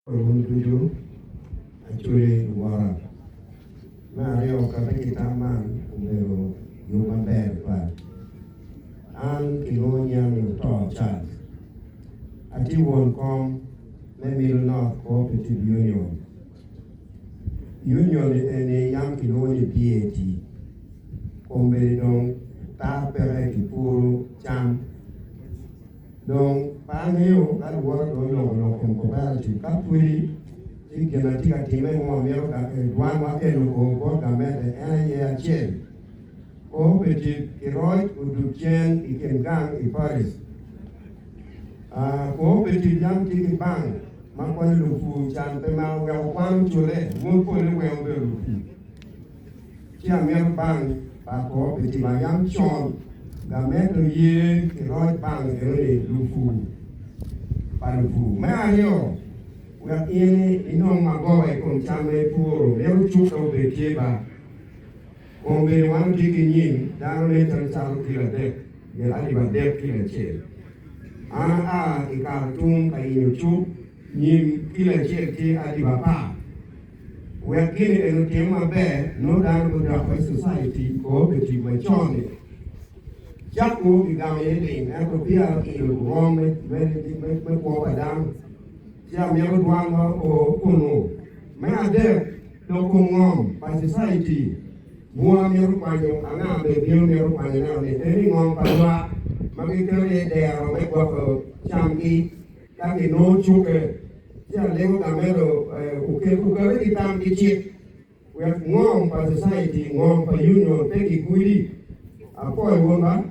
Wun ducu acwele luwota. Me aryo, kati ki tam man obedo yub maber tutwal. An kilwongo nyinga ni Oto Charles. Atye won kom me Middle North Cooperative Union. Union eni yam kilwongo ni PAT. Kombeddi dong tar peke kipuro cam. Dong pe angeyo ka luwota dong oloko lok kom cooperative ka pwodi ci gin ma tye ka timme mo wamito dwanwa eno o bot gamente en aye acel cooperative ki roc odug cen i kin gang i parish. Cooperative yam tye ki bank ma konyo lupur can pe mako weko kwan ocule wun pole weng wubedo lupur. Ci amito bank pa cooperative ma yam con gamente oye ki roc bank enoni lupur pa lupur. Me aryo, wek in inong magoba i kom cam ma ipuro, mito cukke obed tye ba. Kombeddi wan watye ki nyim dano nen calo cato kilo adek nyo alip adek kilo acel. An aa i Khartoum ka yenyo cuk, nyim kilo acel tye alip apar. Wek gini eni otim maber, nongo dano gudoko i society cooperative macon-ni. Cak-wu kigamo iye lim, ento peya okelo rwom me kwo pa dano. Ci amito dwanwa oo kunu. Me adek, lok kom ngom pa society. Bunga mito kwanyo anga bene bino mito kwanyo neno ni eni ngom pa lwak ma giketo iye dero me gwoko camgi. Ka ginongo cukke, ci alego gamente okete ki tam ki cik wek ngom pa society, ngom pa union pe gigudi. Apwoyo wun ba.